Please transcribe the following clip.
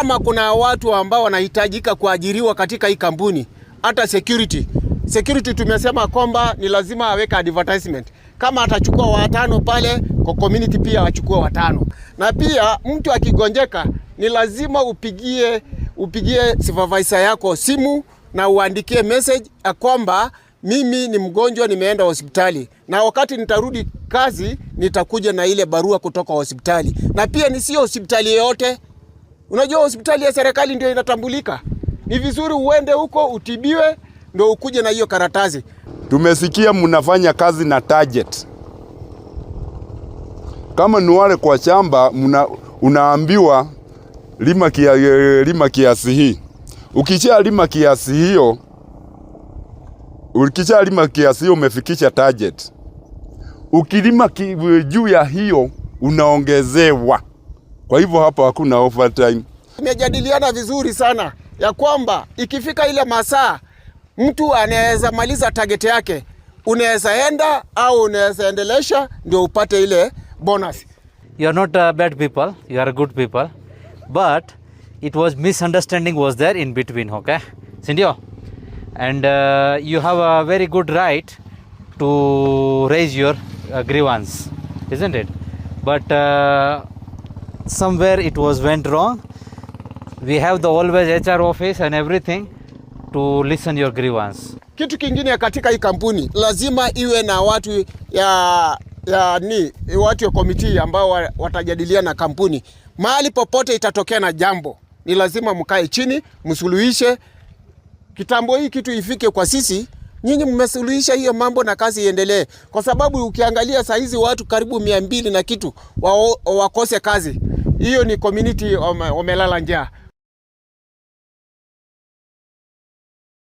Kama kuna watu ambao wanahitajika kuajiriwa katika hii kampuni, hata security security, tumesema kwamba ni lazima aweke advertisement. Kama atachukua watano pale kwa community, pia achukue watano. Na pia mtu akigonjeka, ni lazima upigie supervisor yako simu na uandikie message ya kwamba mimi ni mgonjwa, nimeenda hospitali, na wakati nitarudi kazi nitakuja na ile barua kutoka hospitali. Na pia ni sio hospitali yoyote. Unajua hospitali ya serikali ndio inatambulika. Ni vizuri uende huko utibiwe, ndio ukuje na hiyo karatasi. Tumesikia mnafanya kazi na target. Kama ni wale kwa shamba unaambiwa lima kiasi hii. Ukisha lima kiasi hiyo, ukisha lima kiasi hiyo umefikisha target. Ukilima juu ya hiyo unaongezewa. Kwa hivyo hapo hakuna overtime. Tumejadiliana vizuri sana ya kwamba ikifika ile masaa mtu anaweza maliza target yake, unaweza enda au unaweza endelesha ndio upate ile bonus. You are not bad people, you are good people, but it was misunderstanding was there in between, okay, sindio? And you have a very good right to raise your grievance, isn't it? But somewhere it was went wrong. We have the always HR office and everything to listen your grievance. Kitu kingine katika hii kampuni lazima iwe na watu ya ni watu ya committee ambao watajadiliana na kampuni. Mahali popote itatokea na jambo, ni lazima mkae chini msuluhishe. Kitambo hii kitu ifike kwa sisi, nyinyi mmesuluhisha hiyo mambo na kazi iendelee, kwa sababu ukiangalia saa hizi watu karibu 200 na kitu wakose kazi, hiyo ni community wamelala njaa.